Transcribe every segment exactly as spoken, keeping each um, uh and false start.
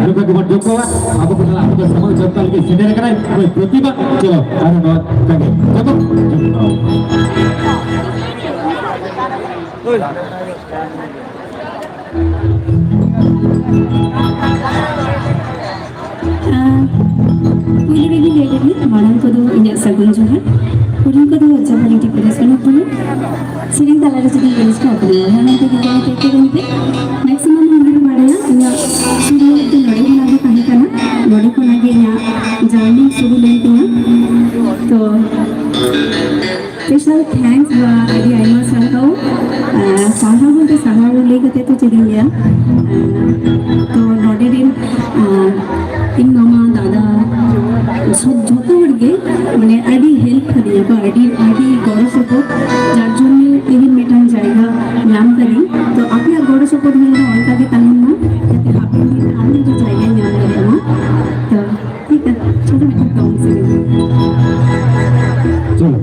ᱡᱚᱛᱚ ᱜᱮᱵᱚᱱ ᱡᱚᱢ ᱠᱚᱣᱟ᱾ ᱟᱵᱚ ᱠᱚ ᱥᱟᱞᱟᱜ ᱟᱵᱚ ᱠᱚ ᱥᱟᱢᱟᱝ ᱡᱚᱢ ᱠᱟᱜ ᱞᱟᱹᱜᱤᱫ ᱥᱮᱴᱮᱨ ᱟᱠᱟᱱᱟᱭ ᱱᱩᱭ ᱯᱨᱚᱛᱤᱢᱟ᱾ ᱪᱚᱞᱚ, ᱟᱨ ᱱᱚᱣᱟ ᱠᱟᱜᱮ ᱡᱚᱢ ᱠᱚ᱾ ᱟᱨ ᱯᱩᱭᱞᱩ ᱨᱮᱜᱮ ᱞᱟᱹᱭ ᱞᱟᱹᱜᱤᱫ ᱢᱟᱲᱟᱝ ᱠᱚᱫᱚ ᱤᱧᱟᱹᱜ ᱥᱟᱹᱜᱩᱱ ᱡᱚᱦᱟᱨ᱾ ᱠᱩᱲᱤ ᱠᱚᱫᱚ ᱡᱟᱦᱟᱸ ᱞᱮᱠᱟ ᱯᱮᱨᱮᱥ ᱚᱱᱟ ᱠᱚ ᱥᱮᱨᱮᱧ ᱛᱟᱞᱟᱨᱮ ᱡᱩᱫᱤ ᱯᱮᱨᱮᱥ ᱠᱚ ᱟᱹᱜᱩᱭᱟ, ᱚᱱᱟ ᱛᱮᱜᱮ ᱡᱟᱦᱟᱸ ᱛᱮ ᱛᱮᱜᱮ ᱯᱮ ᱢᱮᱠᱥᱤᱢᱟᱢ ᱦᱚᱲ ᱵᱟᱲᱟᱭᱟ ᱤᱧᱟᱹᱜ ᱥᱩᱨ ᱫᱚ ᱱᱚᱰᱮ ᱠᱷᱚᱱᱟᱜ ᱜᱮ ᱛᱟᱦᱮᱸ ᱠᱟᱱᱟ, ᱱᱚᱰᱮ ᱠᱷᱚᱱᱟᱜ ᱜᱮ ᱤᱧᱟᱹᱜ ᱡᱟᱨᱱᱤ ᱥᱩᱨᱩ ᱞᱮᱱ ᱛᱤᱧᱟ᱾ ᱛᱚ special thanks ᱵᱟ ᱟᱹᱰᱤ ᱟᱭᱢᱟ ᱥᱟᱨᱦᱟᱣ᱾ ᱟᱨ ᱥᱟᱨᱦᱟᱣ ᱵᱚᱞᱛᱮ ᱥᱟᱨᱦᱟᱣ ᱞᱟᱹᱭ ᱠᱟᱛᱮ ᱛᱚ ᱪᱮᱫ ᱤᱧ ᱞᱟᱹᱭᱟ? ᱟᱨ ᱛᱚ ᱱᱚᱰᱮ ᱨᱮᱱ, ᱟᱨ ᱤᱧ ᱢᱟᱢᱟ, ᱫᱟᱫᱟ, ᱡᱷᱚ-, ᱡᱷᱚᱛᱚ ᱦᱚᱲ ᱜᱮ ᱢᱟᱱᱮ ᱟᱹᱰᱤ ᱦᱮᱞᱯ ᱠᱟᱫᱤᱧᱟ ᱠᱚ, ᱟᱹᱰᱤ, ᱟᱹᱰᱤ ᱜᱚᱲᱚ ᱥᱚᱯᱚᱦᱚᱫ, ᱡᱟᱨ ᱡᱚᱱᱱᱮ ᱛᱮᱦᱮᱧ ᱢᱤᱫᱴᱟᱝ ᱡᱟᱭᱜᱟ ᱧᱟᱢ ᱠᱟᱫᱤᱧ᱾ ᱛᱚ ᱟᱯᱮᱭᱟᱜ ᱜᱚᱲᱚ ᱥᱚᱯᱚᱦᱚᱫ ᱦᱚᱸ ᱚᱱᱠᱟ ᱜᱮ ᱛᱟᱦᱮᱱ ᱢᱟ, ᱡᱟᱛᱮ ᱦᱟᱯᱮᱱ ᱫᱤᱱ ᱟᱨ ᱢᱤᱫᱴᱟᱝ ᱡᱟᱭᱜᱟ ᱧᱟᱢ ᱫᱟᱲᱮᱭᱟᱜ ᱢᱟ᱾ ᱛᱚ ᱴᱷᱤᱠ ᱟᱪᱷᱮ, ᱪᱚᱞᱚ ᱢᱤᱫᱴᱟᱝ ᱫᱚᱝ ᱥᱮᱨᱮᱧ᱾ ᱪᱚᱞᱚ᱾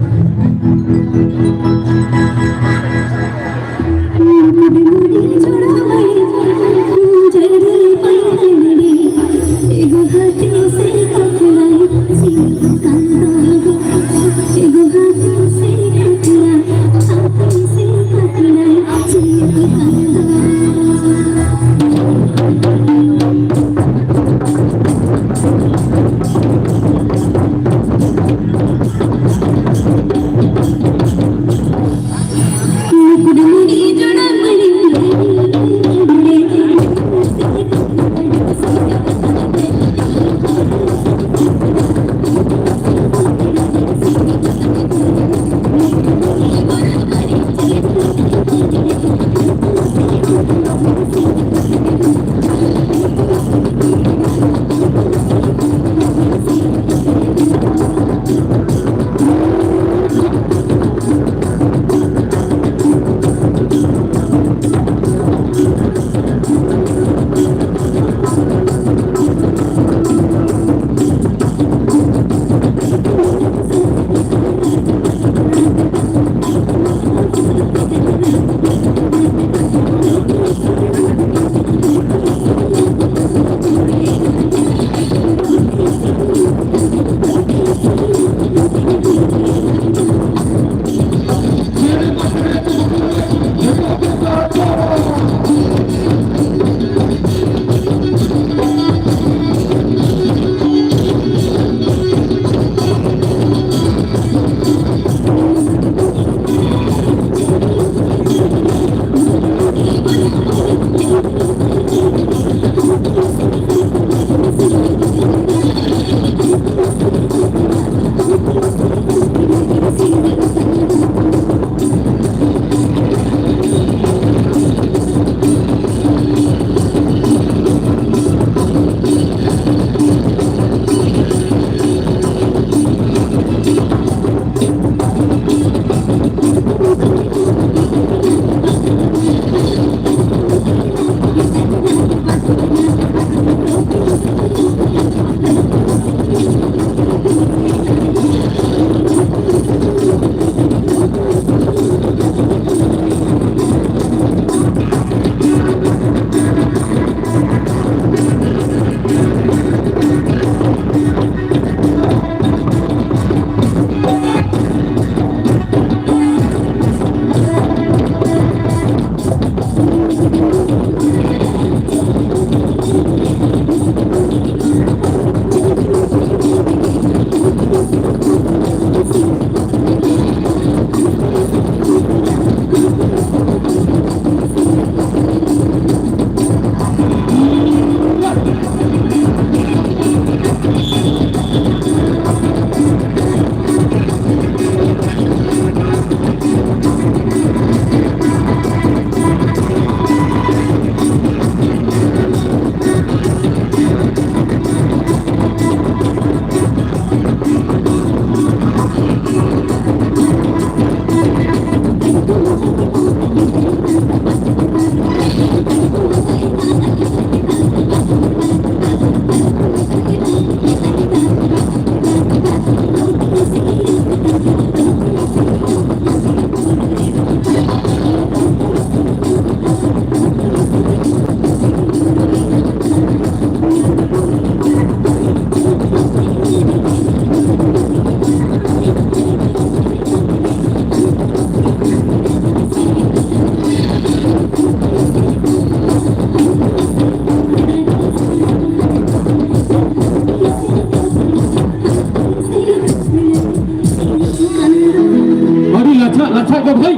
ᱦᱳᱭ,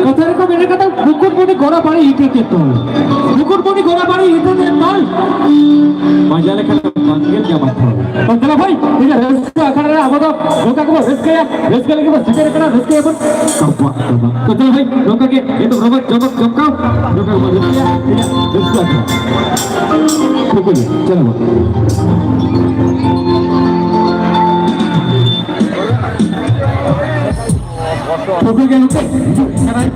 ᱠᱟᱛᱷᱟ ᱨᱮᱠᱚ ᱢᱮᱱ ᱠᱟᱫᱟ, ᱢᱩᱠᱩᱴᱢᱩᱱᱤ ᱜᱚᱨᱟ ᱵᱟᱲᱮ ᱤᱛᱟᱹ ᱛᱮ ᱛᱚᱞ᱾ ᱢᱩᱠᱩᱴᱢᱩᱱᱤ ᱜᱚᱨᱟ ᱵᱟᱲᱮ ᱤᱛᱟᱹ ᱛᱮ ᱛᱚᱞ᱾ ᱯᱟᱸᱡᱟ ᱞᱮᱠᱷᱟᱱ ᱵᱟᱝ ᱧᱮᱞ ᱧᱟᱢᱟ ᱛᱚᱞ᱾ ᱛᱚ ᱫᱮᱞᱟ ᱵᱷᱟᱭ, ᱤᱧᱟᱹᱜ ᱨᱟᱹᱥᱠᱟᱹ ᱟᱠᱷᱲᱟ ᱨᱮ ᱟᱵᱚ ᱫᱚ ᱱᱚᱝᱠᱟ ᱜᱮᱵᱚᱱ ᱨᱟᱹᱥᱠᱟᱹᱭᱟ, ᱨᱟᱹᱥᱠᱟᱹ ᱞᱟᱹᱜᱤᱫ ᱵᱚᱱ ᱥᱮᱴᱮᱨ ᱟᱠᱟᱱᱟ, ᱨᱟᱹᱥᱠᱟᱹᱭᱟᱵᱚᱱ᱾ ᱠᱟᱯᱟ, ᱠᱟᱯᱟ᱾ ᱛᱚ ᱫᱮᱞᱟ ᱵᱷᱟᱭ, ᱱᱚᱝᱠᱟ ᱜᱮ ᱱᱤᱛᱚᱜ ᱨᱚᱢᱚᱡᱽ ᱡᱚᱢᱚᱠ ᱡᱚᱢᱠᱟᱣ, ᱱᱚᱝᱠᱟ ᱜᱮᱵᱚᱱ ᱨᱟᱹᱥᱠᱟᱹᱭᱟ, ᱤᱧᱟᱹᱜ ᱨᱟᱹᱥᱠᱟᱹ ᱟᱠᱷᱲᱟ᱾ ᱴᱷᱤᱠ ᱜᱮᱭᱟ, ᱪᱚᱞᱚ ᱵᱚᱱ᱾ ᱴᱷᱟᱹᱣᱠᱟᱹ ᱜᱮ ᱱᱚᱛᱮ ᱦᱤᱡᱩᱜ ᱠᱟᱱᱟᱭ,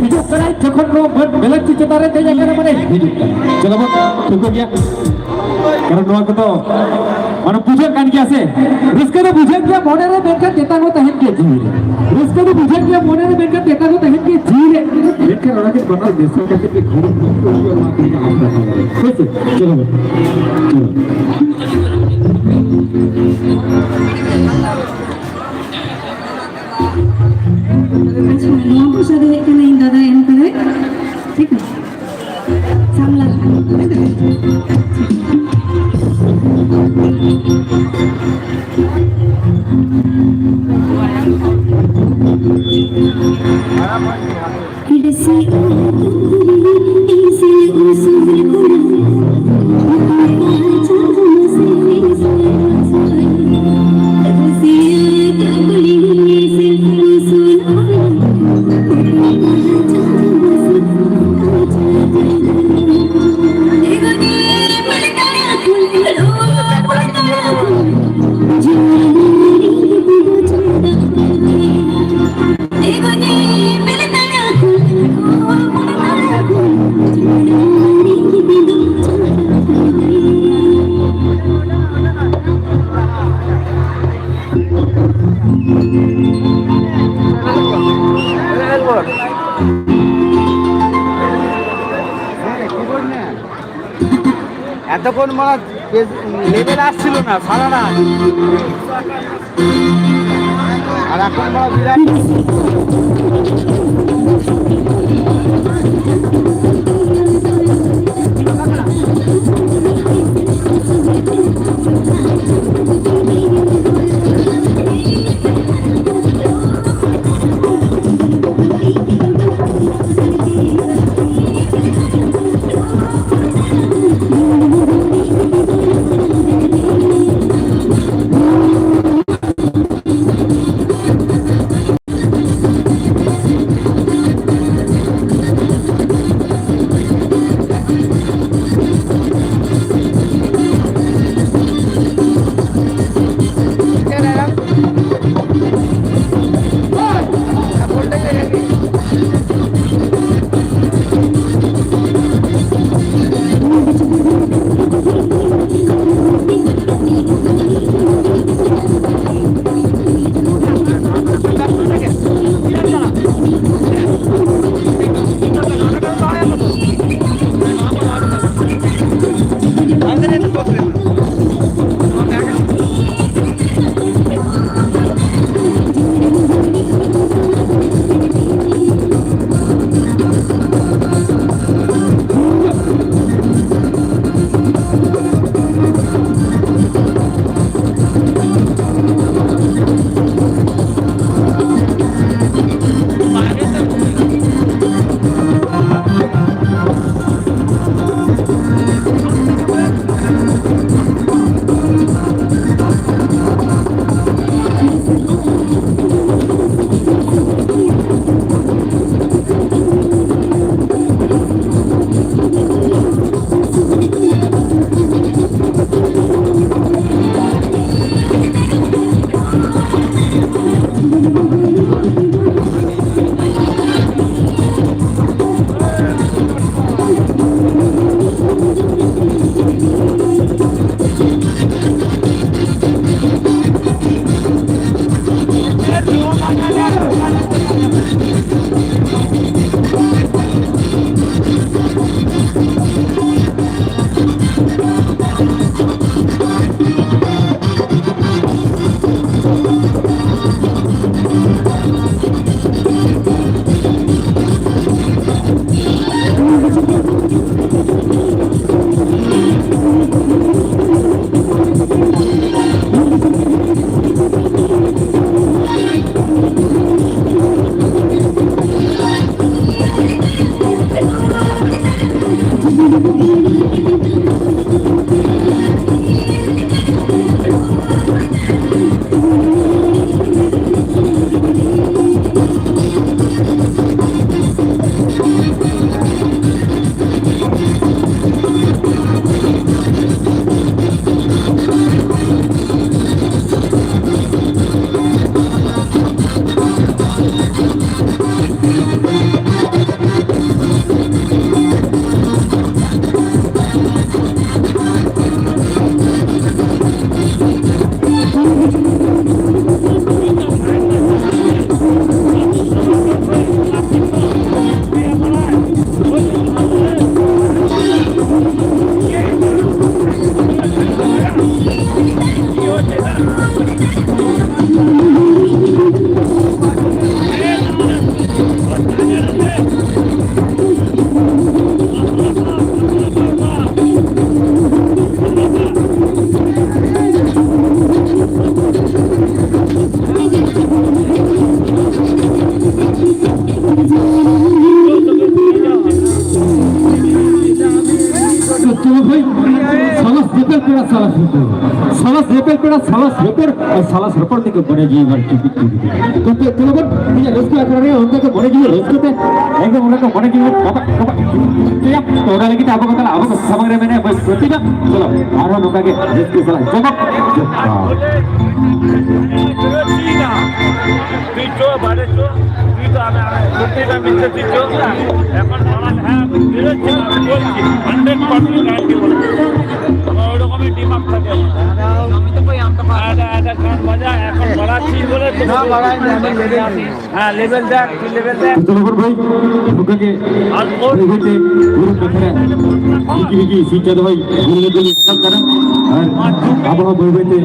ᱦᱤᱡᱩᱜ ᱠᱟᱱᱟᱭ, ᱡᱚᱠᱷᱚᱱ ᱱᱚᱣᱟ ᱵᱮᱞᱟᱪᱤ ᱪᱮᱛᱟᱱ ᱨᱮ ᱫᱮᱡ ᱟᱠᱟᱱᱟ, ᱢᱟᱱᱮ ᱦᱤᱡᱩᱜ ᱠᱟᱱᱟᱭ᱾ ᱪᱚᱞᱚ ᱵᱚᱱ ᱴᱷᱟᱹᱣᱠᱟᱹ ᱜᱮᱭᱟ, ᱠᱟᱨᱚᱱ ᱱᱚᱣᱟ ᱠᱚᱫᱚ ᱢᱟᱱᱮ ᱵᱩᱡᱷᱟᱹᱜ ᱠᱟᱱ ᱜᱮᱭᱟ ᱥᱮ, ᱨᱟᱹᱥᱠᱟᱹ ᱫᱚ ᱵᱩᱡᱷᱟᱹᱜ ᱜᱮᱭᱟ ᱢᱚᱱᱮ ᱨᱮ, ᱢᱮᱱᱠᱷᱟᱱ ᱛᱮᱛᱟᱝ ᱦᱚᱸ ᱛᱟᱦᱮᱱ ᱜᱮᱭᱟ ᱡᱤᱣᱤ ᱨᱮ᱾ ᱨᱟᱹᱥᱠᱟᱹ ᱫᱚ ᱵᱩᱡᱷᱟᱹᱜ ᱜᱮᱭᱟ ᱢᱚᱱᱮ ᱨᱮ, ᱢᱮᱱᱠᱷᱟᱱ ᱛᱮᱛᱟᱝ ᱦᱚᱸ ᱛᱟᱦᱮᱱ ᱜᱮᱭᱟ ᱡᱤᱣᱤ ᱨᱮ᱾ ᱢᱮᱱᱠᱷᱟᱱ ᱚᱱᱟ ᱠᱤᱱ ᱵᱟᱱᱟᱨ ᱢᱮᱥᱟ ᱠᱟᱛᱮ ᱜᱮ ᱜᱷᱟᱹᱲᱤᱡ ᱱᱚᱣᱟ ᱠᱚ ᱨᱮᱱᱟᱜ ᱟᱵᱷᱨᱟ ᱠᱟᱱᱟ᱾ ᱦᱳᱭ ᱥᱮ? ᱪᱚᱞᱚ ᱵᱚᱱ, ᱪᱚᱞᱚ᱾ ᱟᱪᱪᱷᱟ, ᱱᱚᱣᱟ ᱯᱚᱭᱥᱟ ᱫᱚ ᱦᱩᱭᱩᱜ ᱠᱟᱱᱟ ᱤᱧ ᱫᱟᱫᱟ ᱮᱢ ᱠᱟᱫᱟᱭ᱾ ᱴᱷᱤᱠ ᱟᱪᱷᱮ? ᱥᱟᱢᱞᱟ ᱞᱟᱜᱟᱜ ᱠᱟᱱᱟ᱾ এতক্ষণ মানে বেশ লেভেল আসছিল না, সারা রাত। আর এখন মানে বিরাট ᱥᱟᱞᱟᱥ ᱨᱚᱯᱚᱲ, ᱥᱟᱞᱟᱥ ᱧᱮᱯᱮᱞ ᱯᱮᱲᱟ, ᱥᱟᱞᱟᱥ ᱨᱚᱯᱚᱲ, ᱟᱨ ᱥᱟᱞᱟᱥ ᱨᱚᱯᱚᱲ ᱛᱮᱜᱮ ᱢᱚᱱᱮ ᱡᱤᱣᱤ ᱵᱟᱝ ᱪᱩᱯᱤᱛ ᱪᱩᱯᱤᱛ᱾ ᱛᱚ, ᱛᱚ, ᱛᱚ, ᱵᱚᱱ, ᱛᱮᱦᱮᱧᱟᱜ ᱨᱟᱹᱥᱠᱟᱹ ᱟᱠᱷᱲᱟ ᱨᱮ ᱚᱱᱠᱟ ᱜᱮ ᱢᱚᱱᱮ ᱡᱤᱣᱤ ᱨᱟᱹᱥᱠᱟᱹ ᱛᱮ, ᱮᱠᱫᱚᱢ ᱚᱱᱟ ᱠᱚ ᱢᱚᱱᱮ ᱡᱤᱣᱤ ᱠᱚᱯᱟᱜ, ᱠᱚᱯᱟᱜ ᱦᱚᱪᱚᱭᱟ᱾ ᱛᱚ, ᱚᱱᱟ ᱞᱟᱹᱜᱤᱫ ᱛᱮ ᱟᱵᱚ ᱠᱚ ᱛᱟᱞᱟ, ᱟᱵᱚ ᱠᱚ ᱥᱟᱢᱟᱝ ᱨᱮ ᱢᱮᱱᱟᱭᱟ ᱵᱚᱭ ᱯᱨᱚᱛᱤᱢᱟ᱾ ᱪᱚᱞᱚ, ᱟᱨᱦᱚᱸ ᱱᱚᱝᱠᱟ ᱜᱮ ᱨᱟᱹᱥᱠᱟᱹ ᱥᱟᱞᱟᱜ ᱡᱚᱢᱚᱠ, ᱡᱚᱢᱚᱠ᱾ তুই চো, বাইরে চো, তুই তো আমি, আমি, সত্যি তো মিথ্যে তুই চো। এখন আমার, হ্যাঁ, আমি বেরোচ্ছি না, আমি বলছি, হান্ড্রেড পার্সেন্ট গ্যারান্টি বলছি। আমার ওই রকমই ডিমান্ড থাকে আমার। আমি তো কই, আমি তো পারবো না। এটা, এটা গান বাজা, এখন বাড়াচ্ছিস বলে তো না, বাড়াই না, আমি লেভেল দিই। হ্যাঁ, লেভেল দেখ, তুই লেভেল দেখ। তো তখন ভাই, ওকে ᱟᱨ ᱵᱟᱹᱭ ᱵᱟᱹᱭᱛᱮ ᱵᱩᱨᱩ ᱠᱟᱛᱷᱟ ᱨᱮ ᱵᱤᱠᱤ ᱵᱤᱠᱤ ᱥᱤᱧ ᱪᱟᱸᱫᱚ ᱦᱚᱸᱭ ᱵᱩᱨᱩ ᱨᱮ ᱫᱚ ᱧᱮᱞᱚᱜ ᱠᱟᱱᱟ᱾ ᱟᱨ ᱟᱵᱚ ᱦᱚᱸ ᱵᱟᱹᱭ ᱵᱟᱹᱭᱛᱮ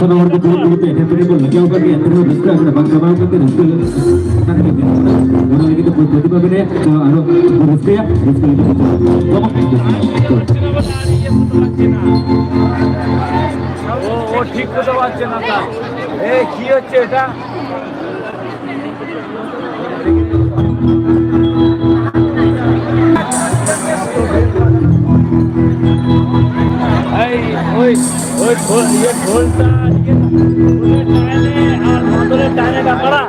ᱥᱟᱱᱟᱢ ᱦᱚᱲ ᱠᱚ ᱵᱩᱨᱩ ᱵᱩᱨᱩ ᱛᱮ ᱮᱱᱮᱡ ᱥᱮᱨᱮᱧ ᱵᱚᱱ ᱞᱟᱜᱟᱣ ᱟᱠᱟᱫ ᱜᱮᱭᱟ, ᱮᱱᱛᱮ ᱨᱮᱦᱚᱸ ᱨᱟᱹᱥᱠᱟᱹ ᱟᱵᱚ ᱵᱟᱝ ᱪᱟᱵᱟ ᱟᱠᱟᱱ ᱛᱮ ᱨᱟᱹᱥᱠᱟᱹ ᱚᱱᱟ ᱠᱟᱹᱴᱤᱡ ᱢᱮᱱᱟᱜᱼᱟ᱾ ᱚᱱᱟ ᱞᱟᱹᱜᱤᱫ ᱛᱮ ᱯᱨᱚᱛᱤᱢᱟ ᱢᱮᱱᱟᱭᱟ, ᱛᱚ ᱟᱨᱚ ᱵᱚᱱ ᱨᱟᱹᱥᱠᱟᱹᱭᱟ, ᱨᱟᱹᱥᱠᱟᱹ ᱞᱟᱹᱜᱤᱫ ᱛᱮ ᱪᱟᱞᱟᱜᱼᱟ᱾ ᱛᱚ, ও, ও ঠিক কথা পাচ্ছে না তা। এ, কি হচ্ছে এটা? এই, ওই, ওই ঢোল, ইয়ে ঢোলটা, ইয়ে, ঢোলের টানে আর মাদলের টানে ব্যাপারা।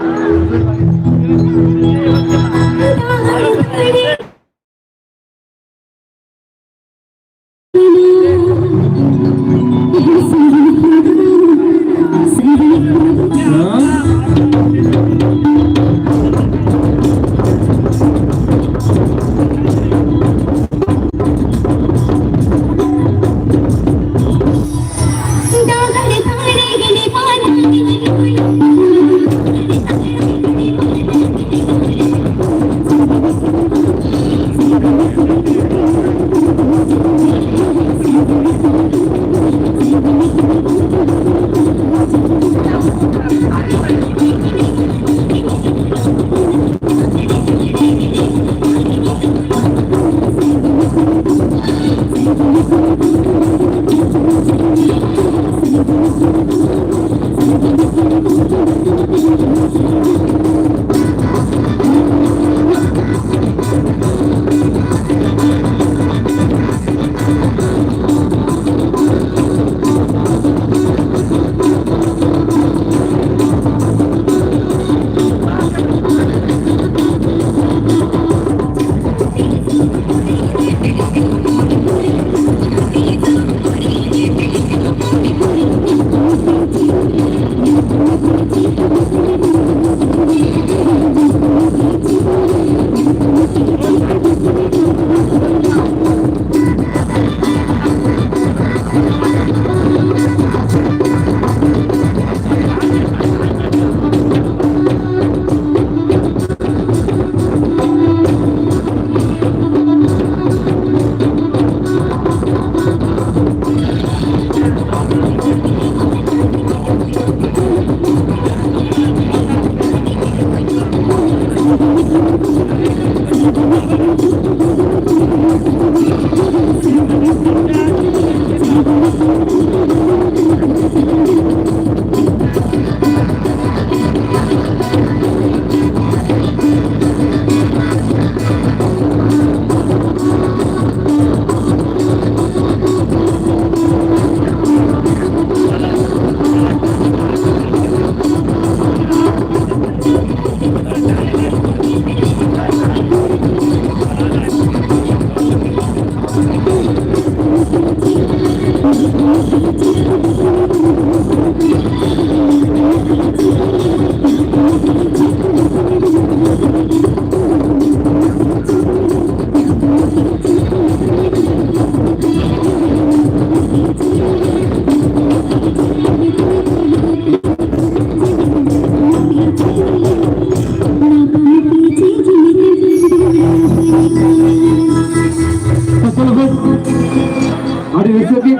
ᱟᱹᱰᱤ ᱨᱟᱹᱥᱠᱟᱹ ᱜᱮ᱾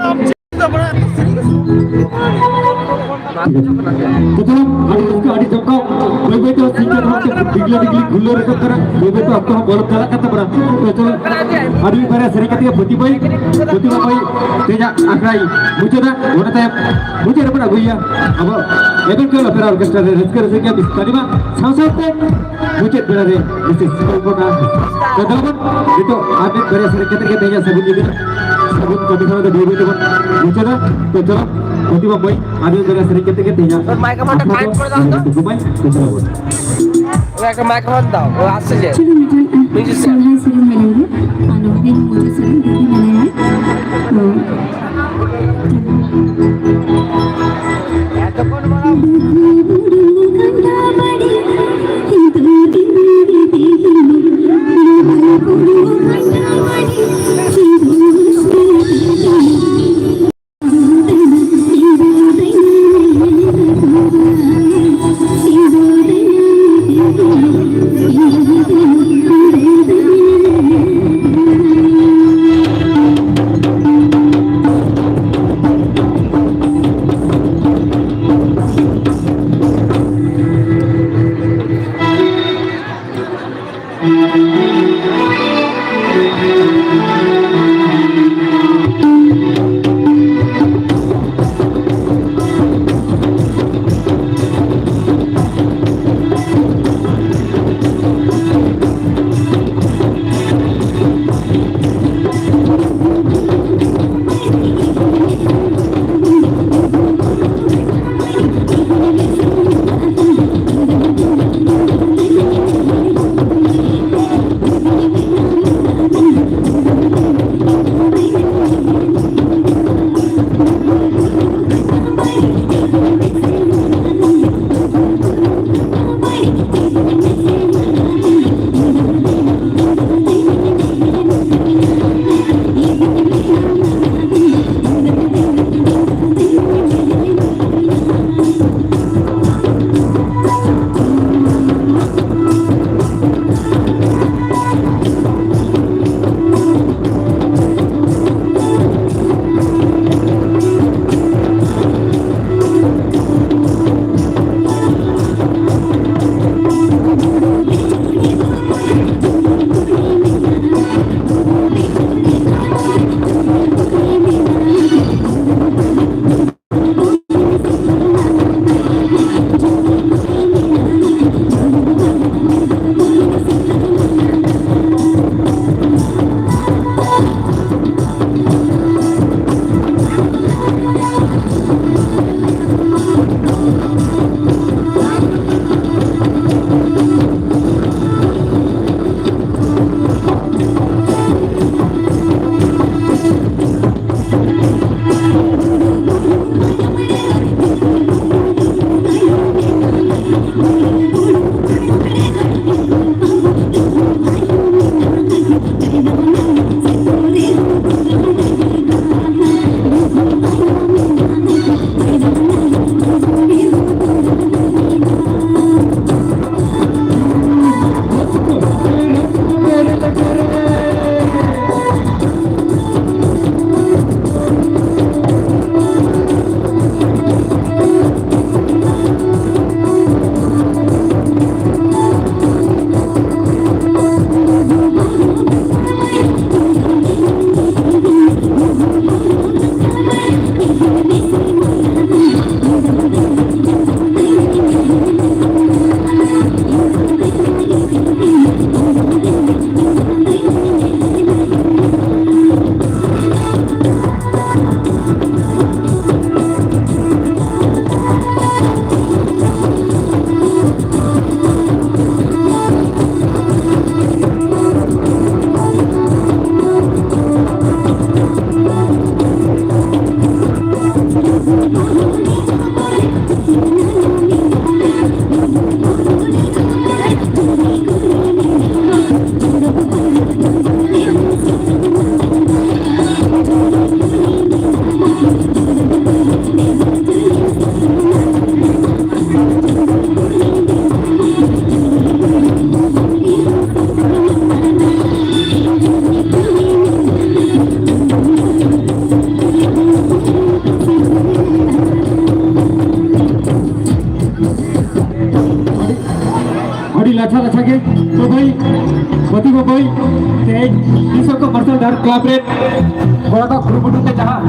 ᱛᱚ ᱪᱚᱞᱚ, ᱟᱹᱰᱤ ᱨᱟᱹᱥᱠᱟᱹ, ᱟᱹᱰᱤ ᱡᱚᱢᱠᱟᱣ᱾ ᱵᱟᱹᱭ ᱵᱟᱹᱭ ᱛᱮ ᱥᱤᱧ ᱪᱟᱸᱫᱳ ᱦᱚᱸ ᱰᱤᱜᱽᱞᱟᱹ ᱰᱤᱜᱽᱞᱤ ᱜᱷᱩᱨᱞᱟᱹ ᱨᱟᱠᱟᱵ ᱠᱟᱱᱟ᱾ ᱵᱟᱹᱭ ᱵᱟᱹᱭ ᱛᱮ ᱚᱠᱛᱚ ᱦᱚᱸ ᱵᱚᱞᱚ ᱪᱟᱞᱟᱜ ᱠᱟᱱ ᱛᱟᱵᱚᱱᱟ᱾ ᱛᱚ ᱪᱚᱞᱚ, ᱟᱹᱰᱤ ᱵᱟᱨᱭᱟ ᱥᱮᱨᱮᱧ ᱠᱟᱛᱮ ᱜᱮ ᱯᱨᱚᱛᱤᱢᱟ ᱢᱟᱹᱭ, ᱯᱨᱚᱛᱤᱢᱟ ᱢᱟᱹᱭ ᱛᱮᱦᱮᱧᱟᱜ ᱟᱠᱷᱲᱟᱭ ᱢᱩᱪᱟᱹᱫᱟ᱾ ᱚᱱᱟ ᱛᱟᱭᱚᱢ ᱢᱩᱪᱟᱹᱫ ᱨᱮᱵᱚᱱ ᱟᱹᱜᱩᱭᱟ ᱟᱵᱚ ᱮᱵᱮᱱ ᱠᱚ ᱚᱯᱮᱨᱟ ᱚᱨᱠᱮᱥᱴᱨᱟ ᱨᱮ ᱨᱟᱹᱥᱠᱟᱹ ᱨᱟᱹᱥᱠᱟᱹ ᱜᱮᱭᱟ ᱢᱤᱥ ᱛᱟᱹᱱᱤᱢᱟ ᱥᱟᱶ ᱥᱟᱶᱛᱮ ᱢᱩᱪᱟᱹᱫ ᱵᱮᱲᱟ ᱨᱮ ᱢᱤᱥᱮᱥ ᱥᱤᱛᱚᱞ ᱠᱚᱱᱟ᱾ ᱛᱚ ᱫᱮᱞᱟ ᱵᱚᱱ, ᱱᱤᱛᱚᱜ ᱟᱨ ᱢᱤᱫ ᱵᱟᱨᱭᱟ ᱥᱮᱨᱮᱧ ᱠᱟᱛᱮ ᱜᱮ ᱛᱮᱦᱮᱧᱟᱜ ᱥᱟᱹᱜᱩᱱ ᱧᱤᱫᱟᱹ, ᱥᱟᱹᱜᱩᱱ ᱠᱟᱹᱢᱤ ᱦᱚᱨᱟ ᱫᱚ ᱵᱟᱹᱭ ᱵᱟᱹᱭ ᱛᱮᱵᱚᱱ ᱢᱩᱪᱟᱹᱫᱟ᱾ ᱛᱚ ᱪᱚᱞᱚ, ᱯᱨᱚᱛᱤᱢᱟ ᱢᱟᱹᱭ, ᱟᱨ ᱢᱤᱫ ᱵᱟᱨᱭᱟ ᱥᱮᱨᱮᱧ ᱠᱟᱛᱮ ᱜᱮ ᱛᱮᱦᱮᱧᱟᱜ ᱢᱟᱭᱤᱠ ᱟᱢᱟᱜ ᱟᱠᱷᱲᱟ ᱫᱚ ᱠᱟᱱᱮᱠᱴ ᱠᱚᱨᱮ ᱫᱟᱣ ᱛᱚ᱾ ᱱᱚᱰᱮ ᱜᱮ ᱛᱩᱠᱩᱢᱟᱭ᱾ ᱛᱚ ᱪᱚᱞᱚ ᱵᱚᱱ᱾ ᱳ, ᱮᱠᱴᱩ ᱢᱟᱭᱤᱠ ᱟᱢᱟᱜ ᱫᱟᱣ᱾ ᱳ, ᱟᱥᱛᱮ ᱪᱮᱫ? ᱪᱚᱞᱚ ᱢᱤᱫᱴᱟᱝ, ᱢᱤᱭᱩᱡᱤᱥᱤᱭᱟᱱ᱾ ᱥᱚᱨᱦᱟᱭ ᱥᱮᱨᱮᱧ ᱢᱮᱱᱟᱭᱟ᱾ ᱟᱨ ᱱᱚᱰᱮ ᱢᱩᱪᱟᱹᱫ ᱥᱮᱨᱮᱧ ᱫᱤᱫᱤ ᱢᱮᱱᱟᱭᱟ᱾ ᱛᱚ, ᱟᱹᱰᱤ ᱞᱟᱪᱷᱟ ᱞᱟᱪᱷᱟ ᱜᱮ᱾ ᱛᱚ ᱵᱷᱟᱹᱭ, ᱜᱟᱛᱮ ᱠᱚ ᱵᱷᱟᱹᱭ, ᱛᱮᱦᱮᱧ ᱵᱤᱥᱥᱚᱠᱚᱨᱢᱟ ᱢᱟᱨᱥᱟᱞ ᱰᱟᱦᱟᱨ ᱠᱞᱟᱵᱽ ᱨᱮ ᱠᱚᱲᱟ ᱠᱚ ᱠᱩᱨᱩᱢᱩᱴᱩ ᱛᱮ ᱡᱟᱦᱟᱸ